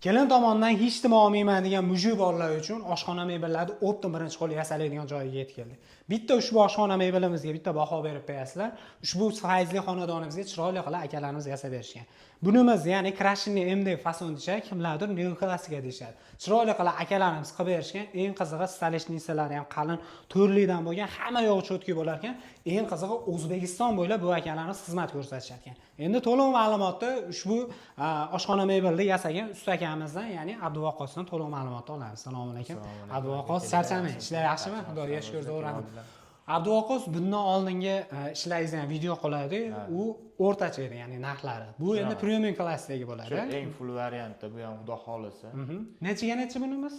Kelin tomonidan hech nima olmayman degan мужик bolalar uchun oshxona mebellarni оптом birinchi qo'l yasaladigan joyiga yetib keldik. Bitta ushbu oshxona mebelimizga bitta baho berib qo'yasizlar. Ushbu fayzli xonadonimizga chiroyli qilib akalarimiz yasab berishgan. Bunimiz, ya'ni крашеный MDF fason deyishadi, kimlardir neoklassika deyishadi. Chiroyli qilib akalarimiz qilib berishgan. Eng qizig'i, столешница lari ham qalin to'rtlikdan bo'lgan, hamma yog'i чётко bo'lar ekan. Eng qizig'i, O'zbekiston bo'ylab bu akalarimiz xizmat ko'rsatishar ekan. Endi to'liq ma'lumotni ushbu oshxona mebelni yasagan usta akamizdan, ya'ni Abduvaqqosdan to'liq ma'lumotni olamiz. Assalomu alaykum. Assalomu alaykum. Abduvaqqos, charchamang. Ishlar yaxshimi? Xudoga shukur, zo'rami? Abduvaqqos, bundan oldingi ishlaringizni ham video qiladi. U o'rtacha edi, ya'ni narxlari. Bu endi Shunaqa. Premium klassdagi Shu bo'ladi. eng full variantda bu ham, xudo xohlasa. Nechiga nechi bunimiz?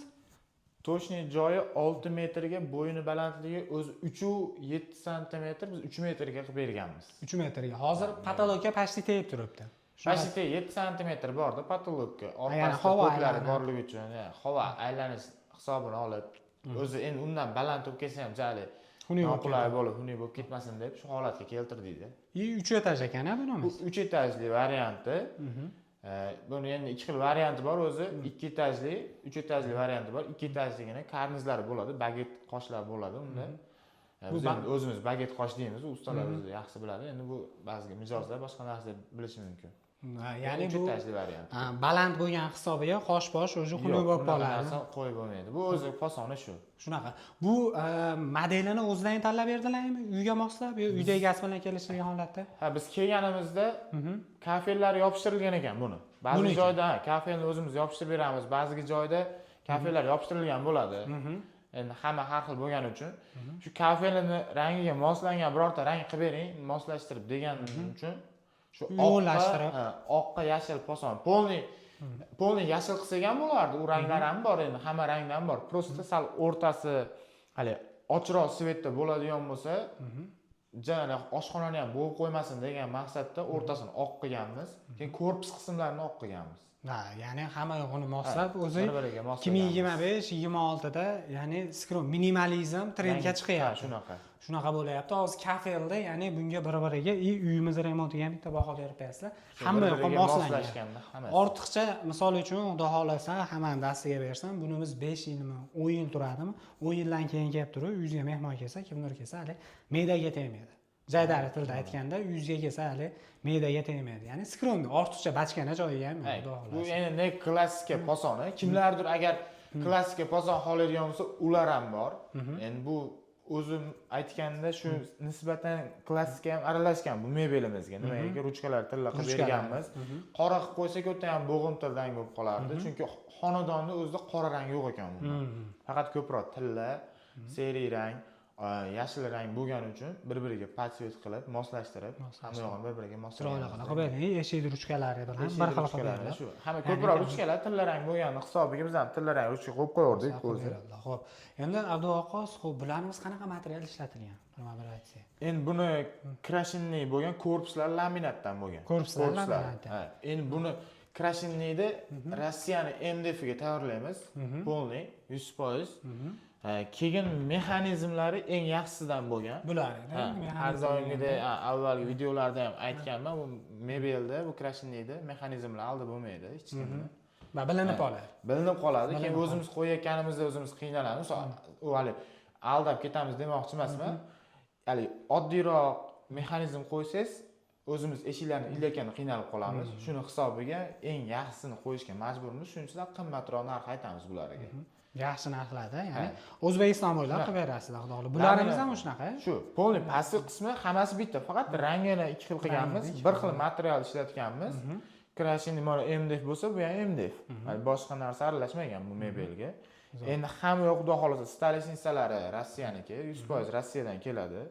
Точный joyi 6 metrga, bo'yini balandligi o'zi 3,7 santimetr, biz 3 metrga qilib berganmiz. 3 metrga. Hozir потолок ka почти tegib turibdi. Почти 7 santimetr borda потолок ka. Ya'ni Orqasida havo ko'klari aylanadi. borligi uchun, ya, havo aylanish hisobini olib, o'zi endi undan baland bo'lib ketsa ham jali Xunuk bo'lib noqulay bo'lib, xunuk bo'lib ketmasin deb shu holatga keltirdik. И 3 этаж ekan a Bu bunimiz? 3 etajli varianti. Buni endi ikki xil varianti bor o'zi: ikki etajli, uch etajli varianti bor. Ikki etajligini karnizlari bo'ladi, baget qoshlar bo'ladi unda. Bu Biz endi o'zimiz baget qosh deymiz, ustalar o'zi yaxshi biladi. Endi bu ba'zi mijozlar boshqa narsa deb bilishi mumkin. Ha, ya'ni uch bu etajli variant. Ha, baland bo'lgan hisobiga qosh bosh уже xunuk Yo'q, bo'lib bunaqa qoladi. narsa qo'yib bo'lmaydi. Bu o'zi fasoni shu. Shunaqa. Bu modelini o'zlaring tanlab berdilarmi? Uyga moslab yo uyda egasi bilan kelishilgan holatda? Ha, biz kelganimizda kafellar yopishtirilgan ekan buni. Ba'zi Buniki? joyda, ha, kafelni o'zimiz yopishtirib beramiz, ba'zi joyda kafellar yopishtirilgan bo'ladi. Endi hamma har xil bo'lgani uchun shu kafelini rangiga moslangan birorta rang qilib bering, moslashtirib degan uchun shu oqqa Uyg'unlashtirib. Ha, oqqa yashil poson, полный yashil qilsak ham bo'lardi. U ranglar ham bor, endi hamma rangdan bor. Просто sal o'rtasi hali ochiqroq цвет da bo'ladigan bo'lsa, jana oshxonani ham bo'g'ib qo'ymasin degan maqsadda o'rtasini oq qilganmiz, keyin korpus qismlarini oq qilganmiz. Ha, ya'ni hamma yo'g'ini moslab o'zi bir biriga moslaganmiz. 2025, 26da, ya'ni скромный minimalizm trendga chiqyapti. Ha, shunaqa. Shunaqa bo'lyapti. Hozir kafelda, ya'ni bunga bir biriga и uyimiz remontiga ham bitta baho berib qo'yasizlar. Hamma Bir yoqqa biriga moslangan. Moslashganda hammasi. Ortiqcha, misol uchun, xudo xohlasa, hammani dastiga bersam, bunimiz 5 yilmi, 10 yil turadimi? 10 yildan keyin kelib turib, uyingizga mehmon kelsa, kimdir kelsa, hali me'daga tegmaydi. Jaydari tilda aytganda, uyingizga kelsa, hali me'daga tegmaydi. Ya'ni скромный, ortiqcha bachkana joyi ham yo'q, xudo Bu xohlasa. Endi ne klassika posoni. Kimlardir agar klassika poson xohlaydigan bo'lsa, ular ham bor. Endi bu o'zim aytganda, shu nisbatan klassika ham aralashgan bu mebelimizga. Nimagaki, ruchkalar tilla qilib Ruchkalar. berganmiz. Qora qilib qo'ysak, o'ta ham bo'g'imtir rang bo'lib qolardi, chunki xonadonni o'zida qora rang yo'q ekan bunda. Faqat ko'proq tilla, серый rang, yashil rang bo'lgani uchun bir biriga подсвет qilib moslashtirib, hamma yog'ini bir biriga Chiroyli moslaganmiz. qilib bering. Eshik ruchkalari bilan Eshik bir xil qilib ruchkalari beriladi. Shu hamma Ya'ni ko'proq ruchkalar tilla rang bo'lgani hisobiga biz ham tilla rang ruchka qo'yib qo'yardik o'zi. Xo'p, endi Abduvaqqos, xo'p, bularimiz qanaqa material ishlatilgan? Bir bir aytsak. Endi buni крашеный bo'lgan korpuslar laminatdan bo'lgan. Korpuslar laminatdan. Ha, endi buni крашеный da Rossiyani MDF ga tayyorlaymiz, полный 100%. Ha, keyin mexanizmlari eng yaxshisidan bo'lgan. Bular, Ha, har doimgidek, ha, avvalgi videolarda ham aytganman, bu mebelda, bu крашеный da mexanizmlar alda bo'lmaydi hech kimni. Va bilinib qoladi. Bilinib qoladi. Keyin Bilinib. o'zimiz qo'yayotganimizda o'zimiz qiynalamiz. U hali aldab ketamiz demoqchi emasman. Haligi oddiyroq mexanizm qo'ysangiz, o'zimiz eshiklarni ilayotganda qiynalib qolamiz. Shuni hisobiga eng yaxshisini qo'yishga majburmiz. Shuning uchun ham qimmatroq narx aytamiz bularga. Yaxshi narxlarda, ya'ni O'zbekiston bo'ylab qilib berasizlar, xudo xohlasa. Bularimiz ham shunaqa. Shu полный pastki qismi hammasi bitta, faqat rangini ikki xil qilganmiz, bir xil material ishlatganmiz. Крашеный mana MDF bo'lsa, bu ham MDF. Ya'ni boshqa narsa aralashmagan bu mebelga. Endi hamma yoq, xudo xohlasa, столешница lari Rossiyaniki, 100% Rossiyadan keladi.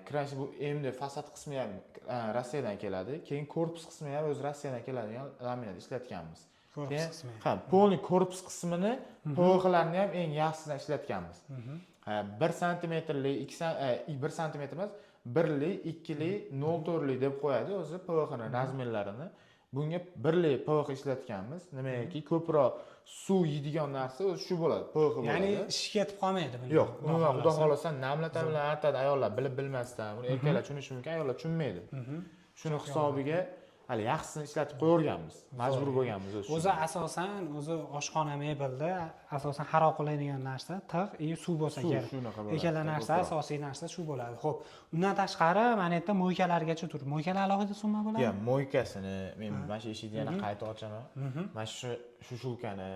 Краш bu MDF fasad qismi ham Rossiyadan keladi, keyin korpus qismi ham o'zi Rossiyadan keladigan laminat ishlatganmiz. Korpus Keyin- qismi. Ha, полный korpus qismini ПВХ larni ham eng yaxshisidan ishlatganmiz. Ha, 1 santimetrli, 1 santimetr emas, 1li, 2li, 0,4li deb qo'yadi o'zi ПВХ ni размер larini. Bunga 1li ПВХ ishlatganmiz. Nimagaki, ko'proq suv yeydigan narsa o'zi shu bo'ladi, ПВХ bo'ladi. Ya'ni ish ketib qolmaydi bunda. Yo'q, umuman, xudo xohlasa, namlatamilar artadi ayollar bilib bilmasdan. Buni erkaklar tushunishi mumkin, ayollar tushunmaydi. Shuni hisobiga. Hali yaxshisini ishlatib qo'yaverganmiz. Majbur bo'lganmiz o'zi. O'zi asosan o'zi oshxona mebelda asosan xarob qiladigan narsa tig' и suv bo'lsa Suv, kerak. Shunaqa bo'ladi, Ikkala narsa, ko'proq. asosiy narsa shu bo'ladi. Xo'p, undan tashqari mana yerda мойка largacha turibdi. Мойка lar alohida summa bo'ladi. Ya, мойка sini men mana shu eshikni yana qayta ochaman. Mana shu сушилка ni,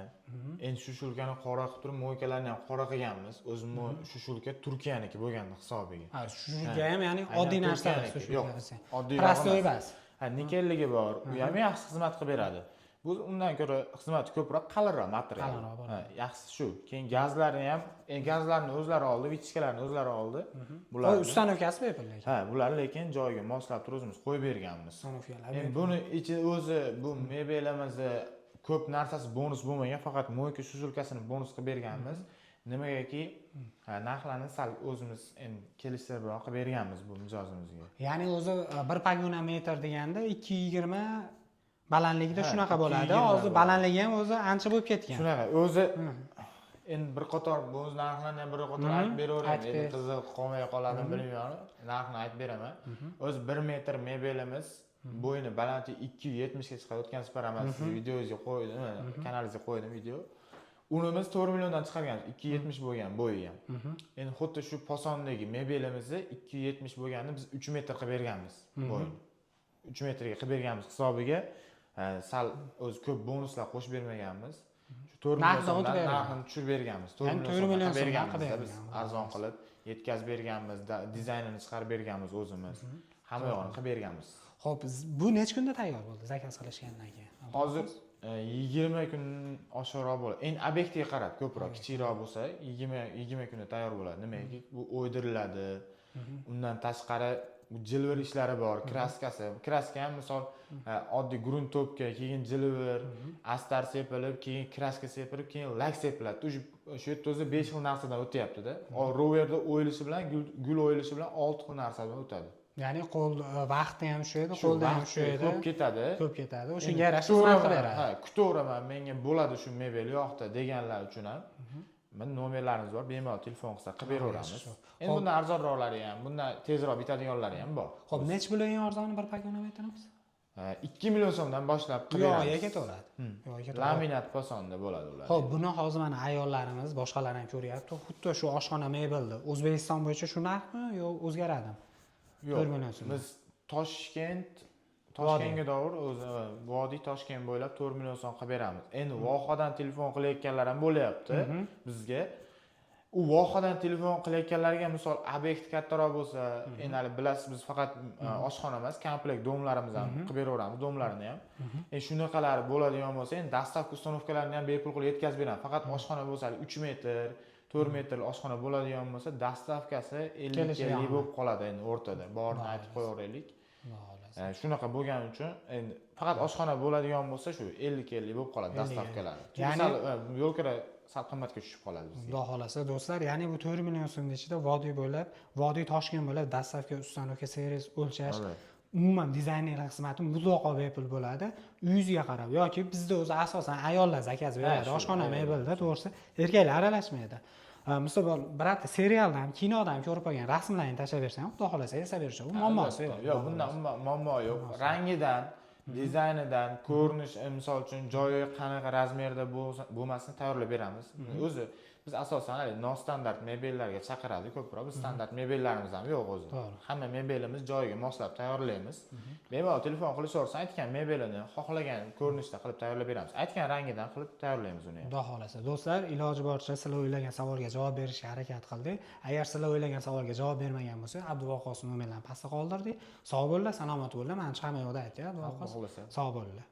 endi сушилка ni qora qilib turib, мойка larni ham qora qilganmiz. O'zi сушилка Turkiyaniki bo'lgandi hisobiga. Ha, сушилка ham, ya'ni Aynan oddiy narsa emas, Turkiyaniki. сушилка Yo'q, desa. oddiy Простой emas. emas. Ha, nikelligi bor. U ham yaxshi xizmat qilib beradi. Bu undan ko'ra xizmati ko'proq, qalinroq material. Qalinroq bo'ladi. Ha, yaxshisi shu. Keyin gazlarni ham, endi gazlarni o'zlari oldi, вытяжка larni o'zlari oldi. Bular установка si bepul lekin. Ha, bular lekin joyiga moslab turib o'zimiz qo'yib berganmiz. Установка lar. Endi buni ichi o'zi, bu mebelimizni ko'p narsasi bonus bo'lmagan, faqat мойка, сушилка sini bonus qilib berganmiz. Nimagaki, ha, narxlarni sal o'zimiz endi kelishtiribroq qilib berganmiz bu mijozimizga. Ya'ni o'zi bir pogona metr deganda 2,20 balandligida Ha, shunaqa bo'ladi. 2,20 Hozir bo'ladi. Balandligi ham o'zi ancha bo'lib ketgan. Shunaqa o'zi. Endi bir qator bu narxlarni ham bir qator aytib beraveraymi? Aytib Endi ber. qiziq qolmay qoladimi, bilmayman, narxini aytib beraman. O'zi 1 metr mebelimiz bo'yini balandligi 2,70 ga chiqadi. O'tgan safar ham sizni videongizga qo'ydim, kanalingizga qo'ydim video. Uni biz 4 milliondan chiqarganmiz, 2,70 bo'lgan bo'yi ham. Endi xuddi shu posondagi mebelimizni 2,70 bo'lganini biz 3 metr qilib berganmiz, bo'yini 3 metrga qilib berganmiz hisobiga. Sal o'zi ko'p bonuslar qo'shib bermaganmiz. Shu 4 million Narxini so'mdan o'tib bergan. Narxini tushirib berganmiz. 4 Ya'ni million 4 so'mdan million qilib so'mdan berganmiz qilib biz, bergan. Arzon qilib yetkazib berganmiz, dizaynini chiqarib berganmiz o'zimiz, hamma yog'ini qilib berganmiz. Xo'p, bu necha kunda tayyor bo'ldi заказ qilishgandan keyin? Hozir 20 kun oshiqroq bo'ladi. Endi obyektiga qarab ko'proq, kichikroq bo'lsa 20 kunda tayyor bo'ladi. Nimaki, bu o'ydiriladi, undan tashqari bu jilvir ishlari bor, краска si. Краска ham, misol, oddiy грунтовка, keyin jilvir, astar sepilib, keyin краска sepilib, keyin lak sepiladi. Уже shu yerda o'zi besh xil narsadan o'tyaptida. Roverda o'yilishi bilan, gul o'yilishi bilan olti xil narsadan o'tadi. Ya'ni qo'l vaqti ham shu edi, Shu qo'lda ham vaqti shu edi. Ko'p ketadi. Ko'p ketadi. Endi O'shanga yarasha xizmat qilib kutaveraman, beradi. Ha, kutaveraman, menga bo'ladi shu mebel yoqdi deganlar uchun ham mana nomerlarimiz bor, bemalol telefon qilsa qilib beraveramiz. Yaxshi. Endi bundan arzonroqlari ham, bundan tezroq bitadiganlari ham bor. Xo'p, necha pul eng arzoni bir pogona metrimiz? 2 million so'mdan boshlab qilib Yo'q, beramiz. ketaveradi. Yo'q, ketaveradi. Laminat posonda bo'ladi ular. Xo'p, buni hozir mana ayollarimiz, boshqalar ham ko'ryapti. Xuddi shu oshxona mebelni O'zbekiston bo'yicha shu narxmi yo o'zgaradimi? Yo'q, 4 million so'm. Biz Toshkentga to'g'ri o'zi, vodiy Toshkent bo'ylab 4 million so'm qilib beramiz. Endi vohadan telefon qilayotganlar ham bo'lyapti bizga. U vohadan telefon qilayotganlarga, misol, obyekt kattaroq bo'lsa, endi hali bilasiz, biz faqat oshxona emas, komplekt дом larimiz ham qilib beraveramiz, дом larni ham. Endi shunaqalari bo'ladigan bo'lsa, endi доставка, установка larni ham bepul qilib yetkazib beramiz. Faqat oshxona bo'lsa, hali 3 metr, 4 metr oshxona bo'ladigan bo'lsa, доставка si 50 Kelishgan. 50 bo'lib qoladi endi o'rtada. Borini aytib qo'yaveraylik. Xudo xohlasa. Shunaqa bo'lgani uchun endi faqat oshxona bo'ladigan bo'lsa, shu 50 50 bo'lib qoladi 50 доставка lari. Chunki sal yo'l kira sal qimmatga tushib qoladi bizga. Xudo xohlasa, do'stlar, ya'ni bu 4 million so'mni ichida vodiy bo'ylab, vodiy Toshkent bo'ylab доставка, установка, servis, o'lchash, umuman dizaynerlik xizmati mutlaqo bepul bo'ladi. Uyingizga qarab yoki bizda o'zi asosan ayollar заказ beradi. Shu, Oshxona ayollar. Mebelda, to'g'risi, erkaklar aralashmaydi. Misol, birorta serialdan ham, kinodan ham ko'rib qolgan rasmlarni tashlab bersang ham, xudo xohlasa, yasab berishadi. U muammosi yo'q. Yo'q, bundan umuman muammo yo'q. Rangidan, dizaynidan, ko'rinish, misol uchun, joyi qanaqa размер da bo'lmasin tayyorlab beramiz. O'zi biz asosan haligi nostandart mebellarga chaqiradi ko'proq. Biz standart mebellarimiz ham yo'q o'zi. Hamma mebelimiz joyiga moslab tayyorlaymiz. Bemalol telefon qilishaversa, aytgan mebelini xohlagan ko'rinishda qilib tayyorlab beramiz. Aytgan rangidan qilib tayyorlaymiz uni ham. Xudo xohlasa, do'stlar, iloji boricha sizlar o'ylagan savolga javob berishga harakat qildik. Agar sizlar o'ylagan savolga javob bermagan bo'lsak, Abduvaqqos nomerlarini pastda qoldirdik. Sog' bo'linglar, salomat bo'linglar. Manimcha, hamma yoqda aytdi Abduvaqqos. Xudo xohlasa. Sog' bo'linglar.